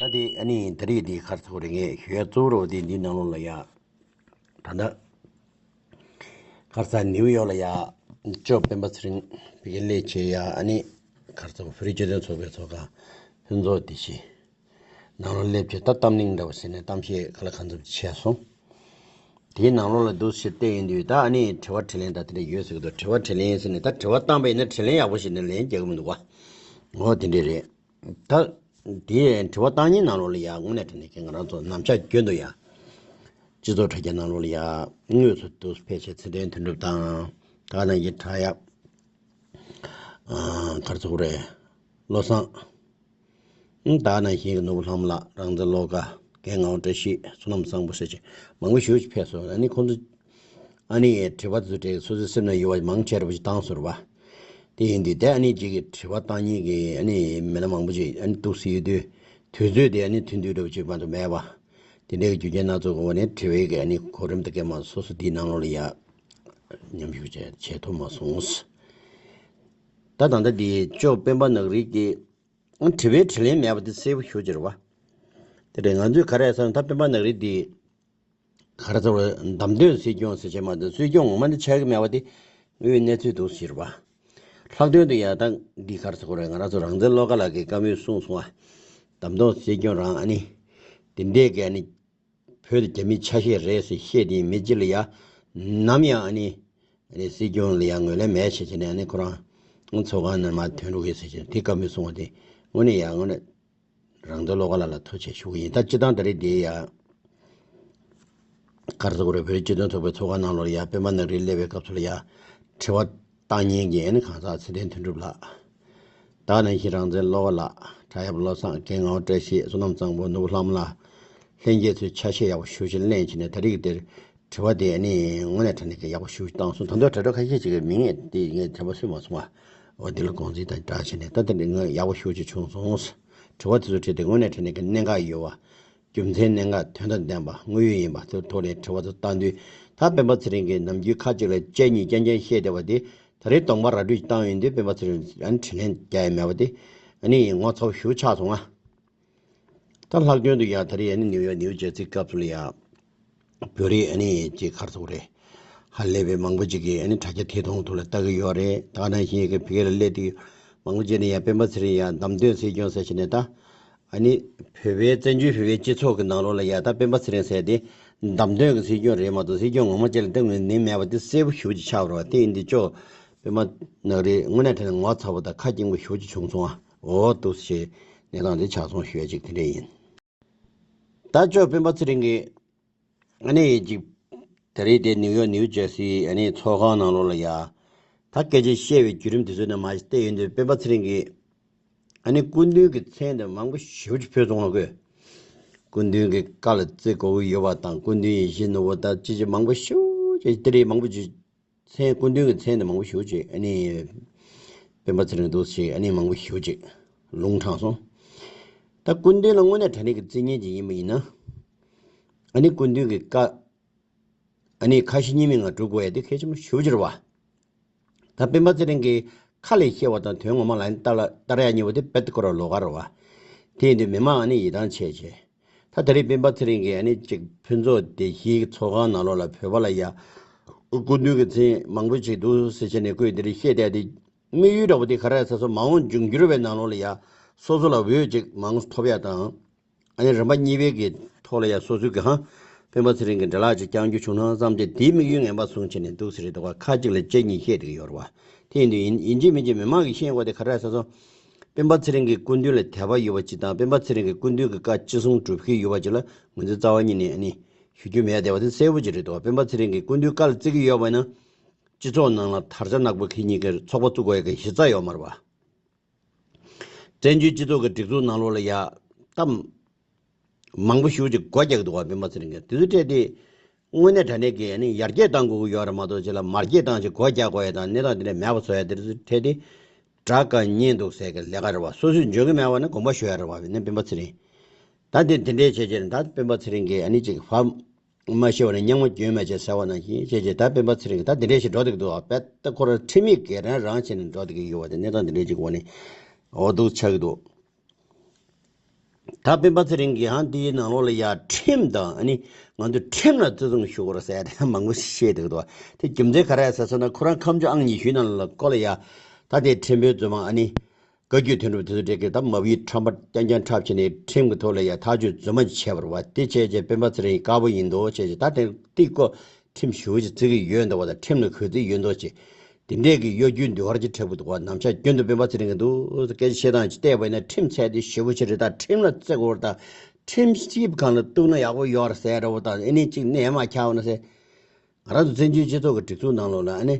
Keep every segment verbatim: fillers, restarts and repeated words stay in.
ད་དེ་ཨ་ནི་ད་རེས་དེ་ག་རེ་ཟེར་དགོས་རེད། ངས་ཞུ་ཡ་གཙོ་བོ་རེད་པ། དེ་འདིའི་ནང་ལོགས་ལ་ཡ། ད་ལྟ་ག་རེ་ཟེར། ནིའུ་ཡོག་ལ་ཡ་ཅོ་སྤེན་པ་ཚེ་རིང་ཕ་གིར་སླེབས་བྱས་ཡ། ཨ་ནི་ག་རེ་ཟེར་དགོས། བོད་རིགས་སྤྱི་མཐུན་ཚོགས་པའི་ཚོགས་ཁང་ཕུན་ཚོགས་བདེ་སྐྱིད་ནང་ལོགས་སླེབས་བྱས། ད་གཏམ་གླེང་འདྲ་བོ་ཟེར་ནས་གཏམ་བཤད་ག་ལ་གང་འཚམ་བྱས་སོང་། དེའི་ནང་ལོགས་ལ་འདུག་སེ་བལྟས་ཡོང་དུས། ད་ཨ་ནི་དྲི་བ་དྲིས་ལན་ད་དེ་འདྲ་ཡོད་ཟེར་གི་འདུག་དྲི་བ་དྲིས་ལན་ཟེར་ནས། ད་དྲི་བ་བཏང་པ་ཡིན་ན་དྲིས་ལན་ཡག་པོ་ཞིག་ནས་ལན་རྒྱག་གི་མི་འདུག་པ། འོ་དེ་འདྲས་རེད། ད་དེ་དྲི་བ་བཏང་མཁན་ནང་ལོགས་ལ་ཡ། དངོས་གནས་དྲང་གནས་ཀྱི་ང་རང་ཚོ་ནམ་ཞག་རྒྱུན་དུ་ཡ་སྤྱི་ཚོགས་དྲ་རྒྱ་ནང་ལོགས་ལ་ཡ་དངོས་སུ་འདུག་སེ་ཕེབས་བྱས་ཚེ་བརྟན་དོན་གྲུབ་དང་། ད་ག་ནང་བཞིན་བྲག་གཡབ། ཨ། ག་རེ་ཟེར་དགོས་རེད། བློ་བཟང་། ཨང་། ད་ག་ནང་བཞིན་གྱི་ནོར་བུ་ལྷ་མོ་ལགས། རང་བཙན་བློ་དགའ། རྒན་ངག་དབང་བཀྲ་ཤིས། བསོད་ནམས་བཟང་པོ་ཟེར་བྱས་མང་པོ་ཞེ་པོ་ཅིག་ཕེབས་སོང་། ཨ་ནི་ཁོང་ཚོ་ཨ་ནི་དྲི་བ་དེ་ཚོ་དྲིས། སོ་སོའི་སེམས་ནང་ཡོད་པ་མང་ཆེ་བ་ཞིག་བཏང་སོང་རེད་པ། དེ་ཡིན་དུས་དེ་ཨ་ནི་གཅིག་གི་དྲི་བ་བཏང་མཁན་གྱི་ཨ་ནི་མི་སྣ་མང་པོ་ཅིག་ཨ་ནི་འདུག་སེ་ཡོད་དུས། དུས་ཚོད་དེ་ཨ་ནི་མཐུན་དུས་འདྲ་བོ་ཅིག་མ་གཏོགས་མེད་པ། དེ་འདྲའི་རྒྱུ་རྐྱེན་སྣ་ཚོགས་ཀྱི་འོག་ནས་དྲི་བའི་གི་ཨ་ནི་གོ་རིམ་དང་སྐར་མ་སོ་སོ་དེའི་ནང་ལོགས་ལ་ཡ་མཉམ་ཞུགས་བྱས་བྱེད་ཐུབ་མ་སོང་། ད་ད་ལྟ་འདི་ཅོ་སྤེན་པ་ནག་རིལ་གྱི་དྲི་བའི་དྲིས་ལན་མེད་པ་དེ་གསལ་པོ་ཞེ་པོ་ཅིག་རེད་པ། དེ་རེད། ང་ཚོས་ག་རེ་ཟེར་ན། ད་སྤེན་པ་ནག་རིལ་འདི་ག་རེ་ཟེར་བ། བདམས་ཐོན་སྲིད་སྐྱོང་ཟེར་བྱས་མ་གཏོགས། སྲིད་སྐྱོང་ངོ་མ་འདི་ཆགས་ཀྱི་མེད་པ་དེ་དངོས་ཡོད་གནས་ཚུལ་འདུག་ཟེར་བ། ལྷག་དོན་དུ་ཡ་ད་འདི་ག་རེ་ཟེར་དགོས་རེད། ང་རང་ཚོ་རང་བཙན་བློ་དགའ་ལགས་ཀྱིས་བཀའ་མོལ་གསུངས་སོང་བ། བདམས་ཐོན་སྲིད་སྐྱོང་རང་ཨ་ནི་དེ་འདྲས་ཀྱི་ཨ་ནི་བོད་དེ་རྒྱ་མིའི་ཆ་ཤས་རེད་ཟེར་བཤད་དེ་མི་གཅིག་ལ་ཡ་ནམ་ཡང་ཨ་ནི་ཨ་ནི་སྲིད་སྐྱོང་ལ་ཡ་ངོས་ལེན་མེད་བྱས་བྱས་ནས། ཨ་ནི་ཁོ་རང་ཚོགས་ཁང་ནང་མར་ཐོན་འགྲོ་གི་ཟེར་བྱས་དེ་བཀའ་མོལ་གསུངས་པ་དེ་དངོས་གནས་ཡ་དངོས་གནས་རང་བཙན་བློ་དགའ་ལགས་ལ་ཐུགས་རྗེ་ཆེ་ཞུ་གི་ཡིན། ད་སྤྱིར་བཏང་ད་རེས་དེ་ཡ་ག་རེ་ཟེར་དགོས་རེད། བོད་རིགས་སྤྱི་མཐུན་ཚོགས་པའི་ཚོགས་ཁང་ནང་ལོགས་ལ་ཡ་སྤེན་པ་ནག་རིལ་སླེབས་པའི་སྐབས་སུ་ལ་ཡ་དྲི་བ་བཏང་མཁན་གྱི་ཨ་ནི་གང་ཟག་ཚེ་བརྟན་དོན་གྲུབ་ལགས། ད་ག་ནང་བཞིན་རང་བཙན་བློ་དགའ་ལགས། བྲག་གཡབ་བློ་བཟང་། རྒན་ངག་དབང་བཀྲ་ཤིས། བསོད་ནམས་བཟང་པོ། ནོར་བུ་ལྷ་མོ་ལགས། ལྷན་རྒྱས་ཚོས་ཆ་ཤས་ཡག་པོ་ཞེ་པོ་ཅིག་ལེན་བྱས་ནས་ད་རེས་ཀྱི་དེར་དྲི་བ་དེ་ཨ་ནི་དངོས་གནས་དྲང་གནས་ཀྱི་ཡག་པོ་ཞེ་པོ་ཅིག་བཏང་སོང་། ད་དུང་དྲ་གྲོགས་ཁ་ཤས་ཅིག་གིས་མིང་ངས་དེ་ངས་དྲན་པ་གསོས་མ་སོང་བ། འོ་དེ་ལ་དགོངས་འཛིན་དང་སྦྲགས་བྱས་ནས། ད་དེ་འདྲ་ངས་ཡག་པོ་ཞེ་པོ་ཅིག་བྱུང་སོང་། དྲི་བ་དེ་ཚོ་དྲིས་ཏེ་དངོས་གནས་དྲང་གནས་ཀྱི་གནད་འགག་ཡོད་པ། རྒྱུ་མཚན་གནད་འགག་དོན་དང་ལྡན་པ་དངོས་ཡོད་ཡིན་པ་དེ་ཐོག་ནས་དྲི་བ་དེ་བཏང་དུས། ད་སྤེན་པ་ཚེ་རིང་གིས་ནམ་རྒྱུན་ཁ་ཅིག་ལ་ལྕེ་གཉིས་རྐྱང་རྐྱང་བཤད་བསྡད་པ་དེ་ད་རེས་གདོང་པ་ར་སྤྲོད་བཏང་ཡོང་དུས། སྤེན་པ་ཚེ་རིང་ཨ་ནི་དྲིས་ལན་རྒྱག་ཡ་མེད་པ་དེ་ཨ་ནི་ངོ་ཚ་པོ་ཞེ་པོ་ཆགས་སོང་ང་། ད་ལྷག་དོན་དུ་ཡ་ད་རེས་ཨ་ནི་ནིའུ་ཡོག་ནིའུ་ཇར་སིའི་སྐབས་སུ་ལ་ཡ། བོད་རིགས་ཨ་ནི་ཅིག་ག་རེ་ཟེར་དགོས་རེད། ཧ་ལས་པའི་མང་པོ་ཅིག་གིས་ཨ་ནི་དྲ་རྒྱ་ཐད་གཏོང་ཐོག་ལ་ལྟ་གི་ཡོད་རེད། ད་ག་ནང་བཞིན་གྱི་ཕ་གི་ལ་སླེབས་དུས་མང་པོ་ཅིག་ནས་ཡ་སྤེན་པ་ཚེ་རིང་ཡ་བདམས་ཐོན་སྲིད་སྐྱོང་ཟེར་བྱས་ནས། ད་ཨ་ནི་བོད་པའི་བཙན་བྱོལ་བོད་པའི་སྤྱི་ཚོགས་ཀྱི་ནང་ལོགས་ལ་ཡ་ད་སྤེན་པ་ཚེ་རིང་ཟེར་དེ་བདམས་ཐོན་གྱི་སྲིད་སྐྱོང་རེད་མ་གཏོགས། སྲིད་སྐྱོང་ངོ་མ་ཅིག་ལ་ལྟ་དགོས་ནི་མེད་པ་དེ་གསལ་པོ་ཞེ་པོ་ཅིག་ཆགས་པ་རེད་པ། དེ་ཡིན་དུས་ཅོ་སྤེན་པ་ནག་རིལ་དངོས་གནས་དྲང་གནས་ངོ་ཚ་པོ་དང་ཁ་སྐྱེངས་པོ་ཞེ་པོ་ཅིག་བྱུང་སོང་ཨ། འོ་འདུག་སེ་གནས་སྟངས་དེ་ཆགས་སོང་ཞུ་ཡ་ཅིག་དེ་འདྲ་ཡིན། ད་ཅོ་སྤེན་པ་ཚེ་རིང་གིས་ཨ་ནི་ཅིག་ད་རེས་དེ་ནིའུ་ཡོག་ནིའུ་ཇར་སིའི་ཨ་ནི་ཚོགས་ཁང་ནང་ལོགས་ལ་ཡ། ད་སྐད་ཆ་བཤད་པའི་བརྒྱུད་རིམ་དེ་ཚོ་ནས་མར་བལྟས་ཡོང་དུས། སྤེན་པ་ཚེ་རིང་གིས་ཨ་ནི་སྐུ་མདུན་གྱི་མཚན་དེ་མང་པོ་ཞེ་པོ་ཅིག་ཕུལ་སོང་བ་གོ། སྐུ་མདུན་གྱི་བཀའ་ལ་བརྩི་དགོས་ཀྱི་ཡོད་པ་དང་། སྐུ་མདུན་ཡིད་བཞིན་ནོར་བུ་དང་ཅི་ཅི་མང་པོ་ཞེ་པོ་ཅིག་དེ་རིགས་མང་པོ་ཅིག་མཚན། སྐུ་མདུན་གྱི་མཚན་དེ་མང་པོ་ཞེ་པོ་ཅིག་ཨ་ནི་སྤེན་པ་ཚེ་རིང་འདུག་སེ་ཨ་ནི་མང་པོ་ཞེ་པོ་ཅིག་ལུང་དྲངས་སོང་། ད་སྐུ་མདུན་ལ་དངོས་གནས་དྲང་གནས་ཀྱི་བརྩི་མཁན་ཅིག་ཡིན་པ་ཡིན་ན། ཨ་ནི་སྐུ་མདུན་གྱི་བཀའ་ཨ་ནི་ཁ་ཞེ་གཉིས་མེད་ངང་སྒྲུབ་དགོས་ཡ་དེ་གལ་ཆེན་པོ་ཞེ་པོ་ཅིག་རེད་པ། ད་སྤེན་པ་ཚེ་རིང་གིས་ཁ་ལ་བཤད་པ་དང་དོན་ངོ་མ་ལ་ནི་བསྟར་བསྟར་ཡ་གཉིས་པོ་དེ་རྦད་དེ་ཁོ་རང་ལོགས་ཀ་རེད་པ། དེ་ཡིན་དུས་མི་མང་ཨ་ནི་ཡིད་ཐང་ཆད་བྱས། ད་ད་རེས་སྤེན་པ་ཚེ་རིང་གིས་ཨ་ནི་ཅིག་ཕུན་ཚོགས་བདེ་སྐྱིད་ཚོགས་ཁང་ནང་ལོགས་ལ་བོད་པ་ལ་ཡ་སྐུ་མདུན་གྱི་མཚན་མང་པོ་ཅིག་འདུག་ཟེར་བྱས་ནས་བཀོད། དེ་རིགས་བཤད་བསྡད་དེ་དམིགས་ཡུལ་འདྲ་པོ་དེ་ག་རེ་ཟེར་སོང་། མ་འོངས་འབྱུང་འགྱུར་བའི་ནང་ལོགས་ལ་ཡ་སོ་སོ་ལ་འོས་ཅིག་མང་པོ་ཐོབ་ཡ་དང་། ཨ་ནི་རིམ་པ་གཉིས་པའི་གི་ཐོག་ལ་ཡ་སོ་སོའི་གི་ཧང་སྤེན་པ་ཚེ་རིང་གི་འདྲ་ལག་ཅིག་རྐྱང་རྒྱུ་བྱུང་ན་བསམ་སྟེ་དེའི་དམིགས་ཡུལ་ངན་པ་བཟུང་བྱས་ནས་འདུག་ཟེར་རེད་འདུག་ག། ཁ་ཅིག་ལ་ལྕེ་གཉིས་བཤད་བསྡད་ཀྱི་ཡོད་རེད་པ། དེ་ཡིན་དུས་ཡིན་ཡིན་གཅིག་མིན་གཅིག་མི་མང་གིས་ཤེས་དགོས་དེ་ག་རེ་ཟེར་སོང་། སྤེན་པ་ཚེ་རིང་གི་སྐུ་མདུན་ལ་དད་པ་ཡོད་པ་ཅིག་དང་། སྤེན་པ་ཚེ་རིང་གི་སྐུ་མདུན་གྱི་བཀའ་ཅི་གསུང་སྒྲུབ་ཀྱི་ཡོད་པ་ཅིག་ལ་ངོས་འཛིན་རྩ་བ་ཉིད་ནས་ཨ་ནི་ཞུ་རྒྱུ་མེད་བསྡད་པ་དེ་གསལ་པོ་ཅིག་རེད་འདུག་ག། སྤེན་པ་ཚེ་རིང་གི་སྐུ་མདུན་བཀའ་ལ་བརྩི་གི་ཡོད་པ་ཡིན་ན། སྤྱི་ཚོགས་ནང་ལ་དར་ཆ་ནག་པོ་ཁྱེར་གཉིས་ཀྱི་ཚོགས་པ་བཙུགས་དགོས་ཡ་གི་གཞི་རྩ་ཡོད་མ་རེད་པ། བཙན་བྱོལ་སྤྱི་ཚོགས་ཀྱི་སྒྲིག་འཛུགས་ནང་ལོགས་ལ་ཡ་ད་མང་པོ་ཞེ་པོ་ཅིག་སྒོ་རྒྱག་གི་འདུག་ག། སྤེན་པ་ཚེ་རིང་གིས་དེ་ཚོ་འཕྲད་དེ་དངོས་གནས་དྲང་གནས་ཀྱི་ཨ་ནི་ཡར་རྒྱས་གཏང་དགོས་ཀྱི་ཡོད་རེད་མ་གཏོགས། ཅིག་ལ་མར་རྒྱས་བཏང་བྱས་སྒོ་རྒྱག་དགོས་ཡ་དང་གནས་སྟངས་དེ་འདྲ་མེད་པ་བཟོ་ཡ་དེ་ཚོ་འཕྲད་དེ་དགྲ་དགའ་གཉེན་སྡུག་ཟེར་གི་ལས་ཀ་རེད་པ། སོ་སོས་འཇོན་གི་མེད་པ་ན་དགོངས་པ་ཞུ་ཡ་རེད་པ། ཨ་ནི་སྤེན་པ་ཚེ་རིང་ད་དེ་དེ་འདྲས་བྱས་བྱས་ནས། ད་སྤེན་པ་ཚེ་རིང་གིས་ཨ་ནི་ཅིག་ཕམ། མ་ཤི་བ་ནས་སྙིང་མ་གྱོན་མ་བྱས་ཟེར་བ་ནང་བཞིན་བྱས་བྱས། ད་སྤེན་པ་ཚེ་རིང་གིས་ད་འདི་འདྲས་ཞིག་འགྲོ་བསྡད་ཀྱི་འདུག་ག། དཔེ་ད་ཁོ་རང་ཁྲིམས་ཡིག་གི་རང་རང་བྱས་ནས་འགྲོ་བསྡད་ཀྱི་ཡོད་པ་དེ། གནས་སྟངས་འདི་འདྲས་ཅིག་འོག་ནས་འོ་འདུག་ཆགས་ཀྱི་འདུག། ད་སྤེན་པ་ཚེ་རིང་གིས་ཧང་དེའི་ནང་ལོགས་ལ་ཡ་ཁྲིམས་དང་ཨ་ནི་ང་ཚོས་ཁྲིམས་ལ་བརྩི་སྲུང་ཞུ་དགོས་རེད་ཟེར་ཡ་དེ་མང་པོ་ཞིག་བཤད་འདུག་དོ། དེ་རྒྱུ་མཚན་ག་རེ་ཟེར་སོང་ན་ཁོ་རང་ཁ་མཆུ་ཨང་ཉི་ཤུའི་ནང་ལ་སྐོར་ལ་ཡ་ད་དེ་ཁྲིམས་དཔོན་རྫུན་མ་ཨ་ནི་བཀའ་བརྒྱུད་དོན་གྲུབ་དེ་ཚོ་གྲས་ཀྱིས་ད་མ་བུའི་ཁྲམ་པ་རྐྱང་རྐྱང་འཁྲབ་བྱས་ནས་ཁྲིམས་ཀྱི་ཐོག་ལ་ཡ་ཐག་གཅོད་རྫུན་མ་ཅིག་བྱས་པ་རེད་བ། དེ་བྱས་རྗེས་སྤེན་པ་ཚེ་རིང་དཀར་པོ་ཡིན་འདུག་བྱས་རྗེས་ད་དེ་དེ་སྐོར་ཁྲིམས་ཞུ་ཅིག་བརྩི་གི་ཡོད་འདུག་བ་དང་ཁྲིམས་ལ་གུས་བརྩི་ཡོད་འདུག་ཅེས། དེ་འདྲས་ཀྱི་གཡོ་སྒྱུའི་འདུལ་བར་གྱི་འཁྲབ་གི་འདུག་བ། ནམ་ཞག་རྒྱུན་དུ་སྤེན་པ་ཚེ་རིང་གི་འདུག་སྐད་ཆ་བཤད་སྟངས་ཅིག་བལྟས་པ་ཡིན་ན་ཁྲིམས་ཚད་དེ་ཞེ་པོ་ཅིག་རེད། ད་ཁྲིམས་ལ་བརྩི་དགོས་རེད། ད་ཁྲིམས་ཞིབ་ཁང་ལ་གཏུགས་ན་ཡག་པོ་ཡོད་རེད་ཟེར་རེད་བ། ད་ཨེ་ནི་ཅིག་གནས་མ་ཁྱབ་ན་ཟེར། ང་རང་ཚོ་བཙན་བྱོལ་སྤྱི་ཚོགས་ཀྱི་སྒྲིག་འཛུགས་ནང་ལོགས་ལ་ཨ་ནི་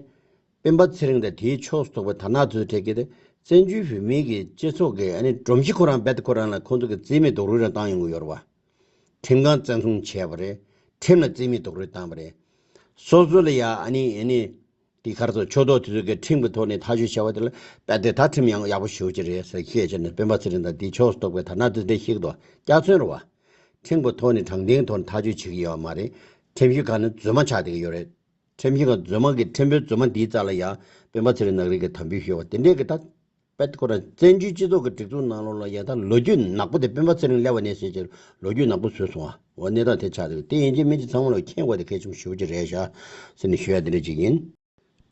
སྤེན་པ་ཚེ་རིང་དང་དེའི་ཕྱོགས་སུ་གཏོགས་པའི་དར་ནག་ཚོའི་གྲས་ཀྱིས་དེ་བཙན་བྱོལ་བོད་མིའི་གི་སྤྱི་ཚོགས་ཀྱི་ཨ་ནི་སྒྲོམ་གཞི་ཁོ་རང་རྦད་དེ་ཁོ་རང་ལ་ཁོང་ཚོ་གི་རྩིས་མེད་རྡོག་རོལ་རང་བཏང་ཡོང་གི་ཡོད་རེད་བ། ཁྲིམས་ཁང་བཙན་བཟུང་བྱས་པ་རེད། ཁྲིམས་ལ་རྩིས་མེད་རྡོག་རོལ་བཏང་བ་རེད། སོ་སོ་ལ་ཡ་ཨ་ནི་ཨ་ནི་དེ་གར་སོ་ཕྱོགས་གཏོགས་དེ་ཚོ་གི་ཁྲིམས་ཀྱི་ཐོག་ནས་ཐག་གཅོད་བྱས་པ་དེ་ལ་རྦད་དེ་ད་ཁྲིམས་ཡང་ཡག་པོ་ཞེ་པོ་ཅིག་རེད་ཟེར་བཤད་བྱས་ནས་སྤེན་པ་ཚེ་རིང་དང་དེའི་ཕྱོགས་སུ་གཏོགས་པའི་དར་ནག་དེ་འདྲ་ཞིག་ཏུ་སྐྱག་རྫུན་རེད་བ། ཁྲིམས་ཀྱི་ཐོག་ནས་དྲང་བདེན་ཐོག་ནས་ཐག་གཅོད་བྱེད་ཀྱི་ཡོད་མ་རེད། ཁྲིམས་ཞིབ་ཁང་ནི་རྫུན་མ་ཆགས་བསྡད་ཀྱི་ཡོད་རེད། ཁྲིམས་ཞིབ་ཁང་རྫུན་མ་གི་ཁྲིམས་དཔོན་རྫུན་མ་འདིའི་རྩ་ལ་ཡང་སྤེན་པ་ཚེ་རིང་ནག་རིལ་གྱི་དམ་འབུལ་ཞུས་པ་དེ་འདྲས་ཀྱི་ད། པད་ཁོ་རང་བཙན་བྱོལ་སྤྱི་ཚོགས་ཀྱི་སྒྲིག་འཛུགས་ནང་ལོགས་ལ་ཡ་ད་ལོ་རྒྱུས་ནག་པོ་དེ་སྤེན་པ་ཚེ་རིང་སླེབས་པ་ནས་བཟུང་སྟེ་ལོ་རྒྱུས་ནག་པོ་བཟོས་སོང་བ། འོ་གནས་སྟངས་དེ་ཆགས་འདུག་དེ་ཡིན་གྱི་མིན་གྱི་ཚང་མ་ལ་མཁྱེན་དགོས་དེ་གལ་ཆེན་པོ་ཞེ་པོ་ཅིག་རེད་ཤག་ཟེར་ནས་ཞུ་ཡ་དེ་འདྲ་ཅིག་ཡིན།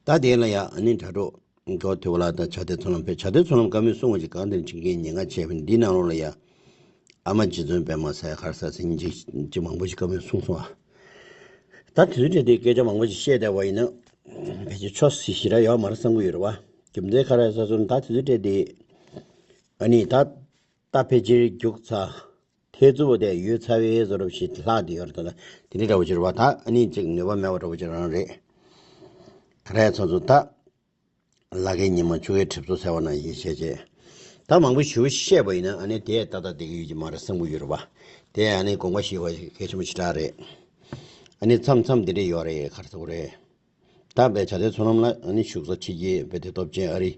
ད་དེ་ལ་ཡ་ཨ་ནི་དྲ་གྲོགས་མགོ་ཐོས་པ་ལ་ད་བྱ་དེ་ཚོ་ལམ་ཕེ་བྱ་དེ་ཚོ་ལམ་བཀའ་མོལ་གསུང་བ་ཅིག་གང་དེ་ཅིག་གིས་ཉེན་ཁ་ཆེ་བ་འདི་ནང་ལོགས་ལ་ཡ་ཨ་མ་རྗེ་བཙུན་པད་མ་ཟེར་གར་ས་ཟིན་ཅིག་ཅིག་མང་པོ་ཞིག་བཀའ་མོལ་གསུངས་སོང་བ། ད་དེ་ཚོའི་གྲས་དེ་སྐད་ཆ་མང་པོ་ཞིག་བཤད་བསྡད་པ་ཡིན་ན་ཕལ་ཆེར་ཆོ་སི་ཞེ་དྲག་ཡོད་མ་རེད་བསམ་གྱི་ཡོད་རེད་བ། རྒྱུ་མཚན་ག་རེ་ཟེར་སོང་ན་ད་དེ་ཚོའི་གྲས་དེ་ཨ་ནི་ད་ད་ཕལ་ཆེར་རྒྱུགས་ཚ་ཐེ་ཚོམ་དེ་ཡོད་ཚ་བའི་བཟོ་འདྲ་ཞིག་ལྷག་བསྡད་ཡོད་རེད། ད་དེ་འདྲ་འདྲ་བོ་ཞིག་རེད་བ། ད་ཨ་ནི་ཅིག་ནུས་པ་མེད་པ་འདྲ་བོ་ཞིག་རང་རེད། ག་རེ་ཟེར་སོང་ད། ལ་ཁའི་ཉི་མ་ཆུ་ཁའི་གྲིབ་སོ་ཟེར་བ་ནང་བཞིན་བྱས་རྗེས། ད་མང་པོ་ཞེ་པོ་བཤད་པ་ཡིན་ན་ཨ་ནི་དེ་ཏག་ཏག་བསྡད་ཀྱི་ཡོད་ཀྱི་མ་རེད་བསམ་གྱི་ཡོད་རེད་བ། དེ་ཨ་ནི་དགོངས་པ་བཞེས་པ་གལ་ཆེན་པོ་ཞེ་དྲག་རེད། ཨ་ནི་མཚམས་མཚམས་འདི་འདྲས་ཡོད་རེད་ག་རེ་ཟེར་དགོས་རེད། ད་བའི་བྱ་དེ་ཚོ་ལམ་ལ་ཨ་ནི་བཞུགས་ས་ཕྱི་རྒྱལ་བོད་དེ་སྟོབས་ཆེན་ཨ་རི་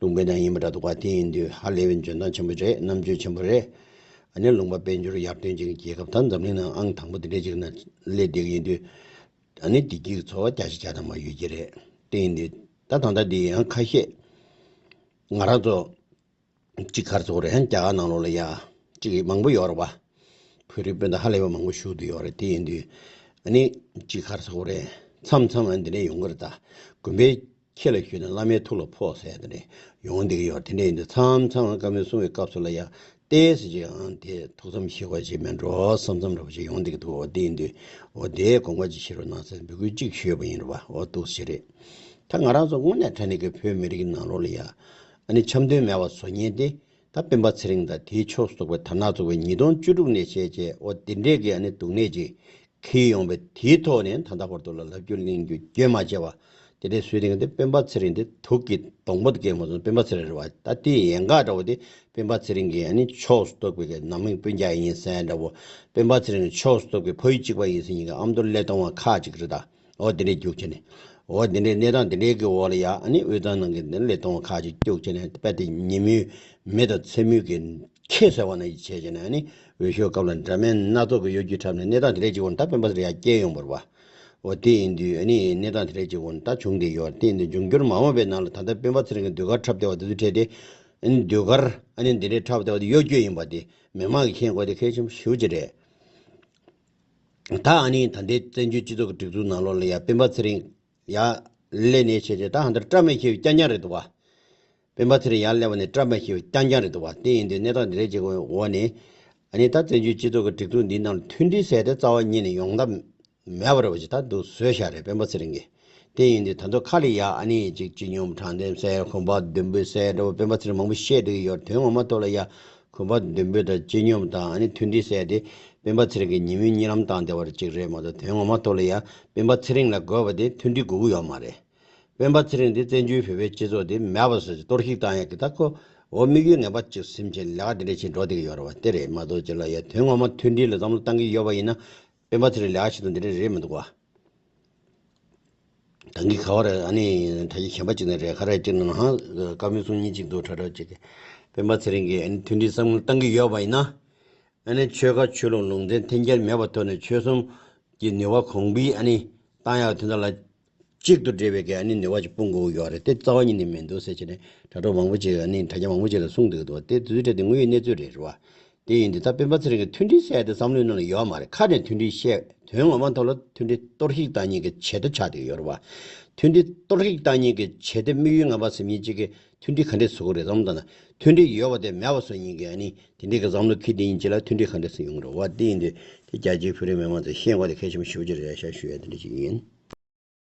ལུང་པའི་ནང་ཡིན་པ་འདྲ་འདུག་ག་དེ་ཡིན་དུས་ཧ་ལས་པའི་འཇོན་ཐང་ཆེན་པོ་རེད། རྣམ་དཔྱོད་ཆེན་པོ་རེད། ཨ་ནི་ལུང་པ་དཔལ་འབྱོར་ཡར་ཐོན་ཅན་གྱི་རྒྱལ་ཁབ་ད་འཛམ་གླིང་ནང་ཨང་དང་པོ་དེ་འདྲས་ཅིག་ན་སླེབས་བསྡད་ཀྱི་ཡིན་དུས། ཨ་ནི་བདེ་སྐྱིད་ཀྱི་འཚོ་བ་རྒྱ་ཆེ་རྒྱ་དང་མ་ཡོད་ཀྱི་རེད། དེ་ཡིན་དུས་ད་ད་ལྟ་འདི་ཡང་ཁ་ཤས་ང་རང་ཚོ་གཅིག་ག་རེ་ཟེར་དགོས་རེད། ཡང་རྒྱ་གར་ནང་ལོགས་ལ་ཡ་གཅིག་མང་པོ་ཡོད་རེད་བ། བོད་རིགས་སྤུན་ཟླ་ཧ་ལས་པ་མང་པོ་བཞུགས་བསྡད་ཡོད་རེད། དེ་ཡིན་དུས་ཨ་ནི་གཅིག་ག་རེ་ཟེར་དགོས་རེད། མཚམས་མཚམས་ཨ་འདི་འདྲས་ཡོང་གི་རེད། ད་དགོན་པའི་ཁྱེད་ལ་ཞུས་ན་བླ་མའི་ཐུགས་ལ་ཕོག་ཟེར་དེ་འདྲས་ཡོང་བསྡད་ཀྱི་ཡོད་རེད། དེ་འདྲས་ཡིན་དུས་མཚམས་མཚམས་བཀའ་མོལ་གསུང་བའི་སྐབས་སུ་ལ་ཡ་ཏོག་ཙམ་ཞིག་ཨང་དེ་ཐུགས་བསམ་བཞེས་དགོས་ཅིག་མེད་འགྲོ་བསམ་བསམ་འདྲ་བོ་ཞིག་ཡོང་བསྡད་ཀྱི་འདུག་འོ་དེ་ཡིན་དུས་འོ་དེའི་དགོངས་པ་ཅིག་བཞེས་རོགས་གནང་ཟེར་འབོད་སྐུལ་ཅིག་ཞུས་པ་ཡིན་རེད་བ། འོ་འདུག་སེ་རེད། ད་ང་རང་ཚོ་དངོས་གནས་དྲང་གནས་ཀྱི་བོད་མི་རིགས་ཀྱི་ནང་ལོགས་ལ་ཡ་ཨ་ནི་འཆམ་མཐུན་མེད་པ་བཟོ་མཁན་དེ་ད་སྤེན་པ་ཚེ་རིང་དང་དེའི་ཕྱོགས་སུ་གཏོགས་པའི་དར་ནག་ཚོགས་པའི་ཉིས་སྟོང་བཅུ་དྲུག་ནས་བྱས་རྗེས་འོ་དེ་འདྲས་ཀྱི་ཨ་ནི་འདུག་གནས་ཅིག་འཁྱེར་ཡོང་བའི་དེའི་ཐོག་ནས་ད་ལྟ་བར་དུ་ལ་ལབ་རྒྱུ་གླེང་རྒྱུ་རྒྱུན་མ་ཆད་པ་དེ་འདྲའི་བཟོས་དེ་འདི་སྤེན་པ་ཚེ་རིང་འདི་དུག་གི་སྡོང་པོ་དེ་སྐད་མ་སོང་། སྤེན་པ་ཚེ་རིང་རེད་བ། ད་དེ་ཡན་ག་འདྲ་བོ་དེ་སྤེན་པ་ཚེ་རིང་གི་ཨ་ནི་ཕྱོགས་སུ་གཏོགས་པའི་ནང་མི་སྤུན་ཀྱག་ཡིན་ཟེར་འདྲ་བོ། སྤེན་པ་ཚེ་རིང་གི་ཕྱོགས་སུ་གཏོགས་པའི་ཕ་ཡུལ་གཅིག་པ་ཡིན་ཟེར་མཁན་གྱི་ཨ་མདོ་སླེ་གཏོང་བ་ཁག་ཅིག་རེད་ད། འོ་དེ་འདྲས་རྒྱུགས་བྱས་ནས། འོ་དེ་འདྲས་གནས་སྟངས་དེ་འདྲས་ཀྱི་འོག་ལ་ཡ་ཨ་ནི་དབུས་གཙང་ནང་གི་སླེ་གཏོང་བ་ཁག་ཅིག་རྒྱུགས་བྱས་ནས་དཔེ་དེ་ཉིན་མོའི་མེ་དང་མཚན་མོའི་གི་ཁྱེད་ཟེར་བ་ནང་བཞིན་བྱས་བྱས་ནས་ཨ་ནི་འོས་ཤོག་སྐབས་ལ་འདྲ་མིན་སྣ་ཚོགས་ཀྱི་གཡོ་སྒྱུ་འཁྲབ་ནས་གནས་སྟངས་དེ་འདྲས་ཅིག་འོང་ད་སྤེན་པ་ཚེ་རིང་ཡར་སྐྱེལ་ཡོང་བ་རེད་བ། འོ་དེ་ཡིན་དུས་ཨ་ནི་གནས་སྟངས་དེ་འདྲས་ཅིག་འོང་ད་བྱུང་བསྡད་ཡོད་རེད། དེ་ཡིན་དུས་འབྱུང་འགྱུར་མ་འོངས་པའི་ནང་ལ་ད་ལྟ་སྤེན་པ་ཚེ་རིང་གི་ཟློས་གར་འཁྲབ་བསྡད་པ་དེ་ཚོ་འཕྲད་དེ་ཨ་ནི་ཟློས་གར་ཨ་ནི་འདི་འདྲས་འཁྲབ་བསྡད་པ་དེ་གཡོ་སྒྱུ་ཡིན་པ་དེ་མི་མང་གིས་མཁྱེན་དགོས་དེ་གལ་ཆེན་པོ་ཞེ་པོ་ཅིག་རེད། ད་ཨ་ནི་ད་ལྟའི་བཙན་བྱོལ་སྤྱི་ཚོགས་ཀྱི་སྒྲིག་འཛུགས་ནང་ལོགས་ལ་ཡ་སྤེན་པ་ཚེ་རིང་ཡར་སླེབས་ནས་བྱས་རྗེས་ད་ཧ་འདིར་བཀྲ་མ་ཤིས་པའི་རྐྱང་རྐྱང་རེད་འདུག་བ། སྤེན་པ་ཚེ་རིང་ཡར་སླེབས་པ་ནས་བཀྲ་མ་ཤིས་པའི་རྐྱང་རྐྱང་རེད་འདུག་བ། དེ་ཡིན་དུས་གནས་སྟངས་འདི་འདྲའི་བྱེད་སྒོའི་འོག་ནས་ཨ་ནི་ད་བཙན་བྱོལ་སྤྱི་ཚོགས་ཀྱི་སྒྲིག་འཛུགས་འདིའི་ནང་ལ་མཐུན་སྒྲིལ་ཟེར་དེ་རྩ་བ་ཉིད་ནས་ཡོང་ཐབས་མེད་པ་རེད་བ་ཅིག་ད་འདུག་བཟོས་བཞག་རེད་སྤེན་པ་ཚེ་རིང་གིས། དེ་ཡིན་དུས་ད་དུང་ཁ་ལ་ཡ་ཨ་ནི་ཅིག་སྤྱི་སྙོམས་དྲང་བདེན་ཟེར་གོམ་པ་མདུན་སྤོས་ཟེར་འདྲ་བོ་སྤེན་པ་ཚེ་རིང་མང་པོ་བཤད་བསྡད་ཀྱི་ཡོད་རེད། དོན་ངོ་མ་ཐོག་ལ་ཡ་གོམ་པ་མདུན་སྤོས་དང་སྤྱི་སྙོམས་དང་ཨ་ནི་མཐུན་སྒྲིལ་ཟེར་དེ་སྤེན་པ་ཚེ་རིང་གིས་ཉིན་མོའི་གཉིད་ལམ་བཏང་བསྡད་པ་ཅིག་རེད་མ་གཏོགས་དོན་ངོ་མ་ཐོག་ལ་ཡ་སྤེན་པ་ཚེ་རིང་ལ་དགོས་པ་དེ་མཐུན་སྒྲིལ་དགོས་ཀྱི་ཡོད་མ་རེད། སྤེན་པ་ཚེ་རིང་དེ་བཙན་བྱོལ་བོད་པའི་སྤྱི་ཚོགས་དེ་མེད་པ་བཟོས་ཏེ་གཏོར་བཤིག་བཏང་ཡག་གི་ད་ཁོ་འོ་དམིགས་ཡུལ་ངན་པ་ཅིག་ཟིན་བྱས་ལས་ཀ་དེ་འདྲ་བྱས་འགྲོ་བསྡད་ཀྱི་ཡོད་རེད་བ། དེ་རེད་མ་གཏོགས་ཅི་ལ་ཡ་དོན་ངོ་མ་མཐུན་སྒྲིལ་ལ་བསམ་བློ་བཏང་གི་ཡོད་པ་ཡིན་ན། སྤེན་པ་ཚེ་རིང་ལས་ཀ་བྱེད་སྟངས་འདི་འདྲ་རེད་མི་འདུག་བ། ད་གིན་ག་བ་རེད་ཨ་ནི་དྲ་རྒྱ་གཞན་པ་ཅིག་ནས་རེད་ག་རེ་ཅིག་ནང་ཧང་བཀའ་མོལ་གསུང་མཁན་ཅིག་འདུག་ཁྲ་ཁྲ་ཅིག་གིས། སྤེན་པ་ཚེ་རིང་གིས་ཨ་ནི་མཐུན་སྒྲིལ་བསམ་བློ་བཏང་གི་ཡོད་པ་ཡིན་ན། ཨ་ནི་ཆོལ་ཁ་ཆོས་ལུགས་ལུང་ཚན་འཐེན་འཁྱེར་མེད་པའི་ཐོག་ནས་ཆོལ་གསུམ་གྱི་ནུས་པ་གོང་འཕེལ་ཨ་ནི་བཏང་ཡག་དོན་དག་ལ་གཅིག་ཏུ་འབྲེལ་བའི་གི་ཨ་ནི་ནུས་པ་ཅིག་སྤུངས་དགོས་ཀྱི་ཡོད་རེད། དེ་རྩ་བ་ཉིད་ནས་མི་འདུག་ཟེར་བྱས་ནས་དྲ་གྲོགས་མང་པོ་ཅིག་ཨ་ནི་དྲ་རྒྱ་མང་པོ་ཅིག་ལ་གསུངས་འདུག་འདུག་དེ་དུས་ཚོད་དེ་དངོས་ཡོད་གནས་ཚུལ་རེད་རེད་བ། དེ་ཡིན་དུས་ད་སྤེན་པ་ཚེ་རིང་གིས་མཐུན་སྒྲིལ་ཟེར་ཡ་དེ་བསམ་བློའི་ནང་ལ་ཡོད་མ་རེད། ཁ་ནས་མཐུན་སྒྲིལ་བཤད། དོན་ངོ་མ་ཐོག་ལ་མཐུན་སྒྲིལ་གཏོར་བཤིག་བཏང་མཁན་གྱི་བྱེད་གཏེ་ཆགས་བསྡད་ཡོད་རེད་བ། མཐུན་སྒྲིལ་གཏོར་བཤིག་བཏང་མཁན་གྱི་བྱེད་གཏེ་དམིགས་ཡུལ་ངན་པ་ཟེར་མཁན་གཅིག་གིས་མཐུན་སྒྲིལ་ག་འདྲས་བཟོ་གི་རེད་བསམ་བློ་བཏང་ན། མཐུན་སྒྲིལ་ཡོད་པ་དེ་མེད་པ་བཟོ་མཁན་གྱི་ཨ་ནི་དེ་འདྲས་ཀྱི་བསམ་བློ་འཁྱེར་བསྡད་མཁན་གཅིག་ལ་མཐུན་སྒྲིལ་ག་འདྲས་བཟོ་ཡོང་གི་རེད་བ། དེ་ཡིན་དུས་དེ་རྒྱ་ཆེའི་བོད་རིགས་མི་མང་ཚོས་ཤེས་དགོས་དེ་གལ་ཆེན་པོ་ཞེ་པོ་ཅིག་རེད་ཤག་ཞུ་ཡ་དེ་འདྲ་ཞིག་ཡིན།